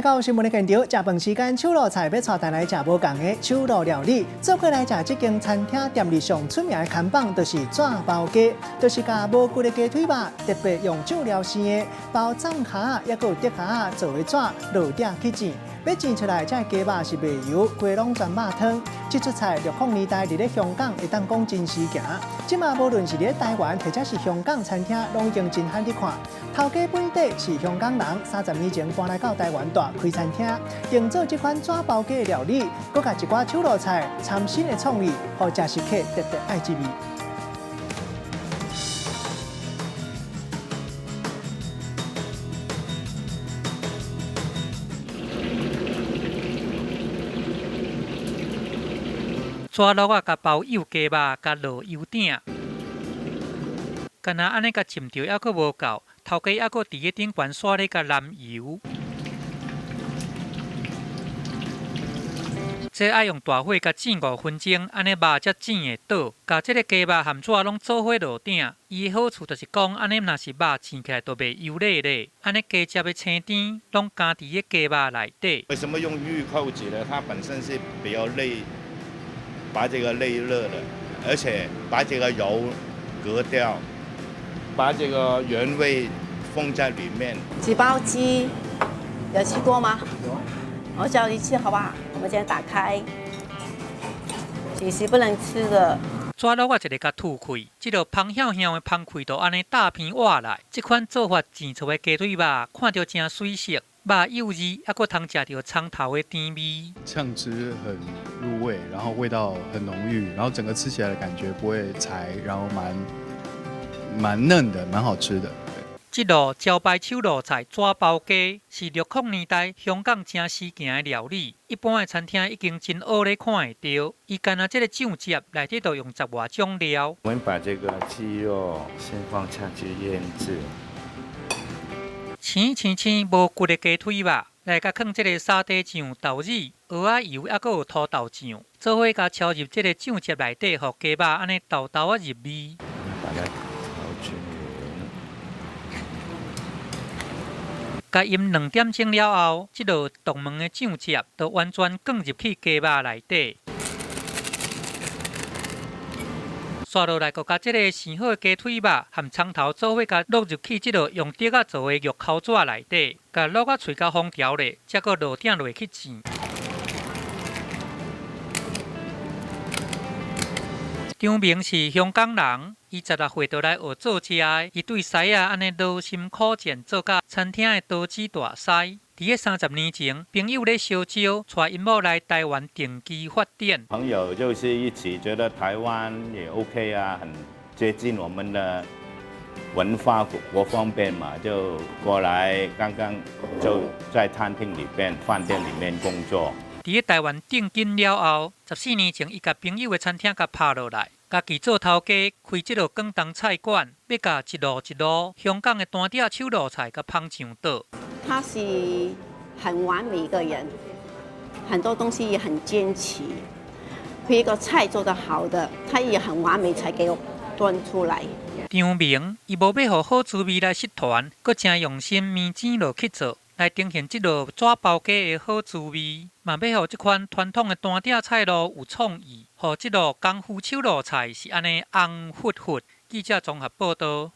到新聞的現場，食飯時間，手路菜欲帶大家來食無仝的手路料理。做伙來食這間餐廳店裡上出名的看板，就是紙包雞，就是共無骨的雞腿肉，特別用醬料生的，包藏蝦，抑閣有竹蝦做的紙落鼎去煎。欲煎出來這個雞肉是袂油，雞攏全肉湯。這出菜六零年代佇咧香港會當講真時行，這馬無論是佇咧台灣或者是香港餐廳，攏已經真罕佇看。頭家本底是香港人，30年前搬來到台灣蹛開餐廳，定做這款紙包雞的料理，閣共一寡手路菜參新的創意，予食食客特別愛這味。紙橐仔共包幼雞肉，共落油鼎，干焦按呢共浸著，猶閣無夠，頭家猶閣佇咧頂懸煞咧共淋油。這愛用大火共煎5分鐘，按呢肉才煎會倒。共這个雞肉和紙攏做伙落鼎，伊的好處就是講，按呢若是肉煎起來就袂油膩咧。按呢雞汁的青甜攏加佇咧雞肉內底。為什麼用玉扣子呢？它本身是比較內，把這個內熱的，而且把這個油隔掉，把這個原味放在裡面。紙包雞有吃過嗎？我教你吃好不好？我們先打開，其實不能吃的。紙橐仔一个共吐開，這个芳香香的芳氣就按呢大片倚來。這款做法煎出來雞腿肉，看著誠媠色，肉幼膩，猶閣通食著蔥頭的甜味。醬汁很入味，然後味道很濃郁，然後整個吃起來的感覺不會柴，然後蠻嫩的，蠻好吃的。這道招牌手路菜紙包雞是六零年代香港誠時行的料理，一般的餐廳已經真少咧看會著。伊干焦這个醬汁內底就用十外種料。我們把這個雞肉先放下去醃製。青青青無骨的雞腿肉，來共囥這个沙爹醬、豆子、蚵仔油，猶閣有土豆醬，做伙共澆入這个醬汁內底，予雞肉按呢豆豆仔入味。把它調均勻。共醃2點鐘了後，這道獨門的醬汁就完全灌入去雞肉內底。煞落來，閣共這个生好的雞腿肉和蔥頭做伙共落入去這道用竹仔做的玉扣紙內底，共橐仔喙共封牢咧，才閣落鼎落去煎。張明是香港人，伊16歲就來學做食的。伊對師仔按呢勞心苦戰，做甲餐廳的刀子大師。佇咧30年前，朋友咧相招，帶𪜶某來台灣定居發展。朋友就是一起覺得台灣也 OK 啊，很接近我們的文化各方面嘛，就過來。剛剛就在餐廳裡邊、飯店裡面工作。佇咧台灣定根了後，14年前，伊共朋友的餐廳共拍落來，家己做頭家，開這个廣東菜館，欲共一路一路香港的單鼎手路菜共捧上桌。他是很完美一個人，很多東西也很堅持。佢一個菜做得好的，他也很完美才給我端出來。張明，伊無欲予好滋味來失傳，閣誠用心麵煎落去做，來呈現這道紙包雞的好滋味，嘛欲予這款傳統的單鼎菜路有創意，予這道功夫手路菜是按呢紅煳煳。記者綜合報導。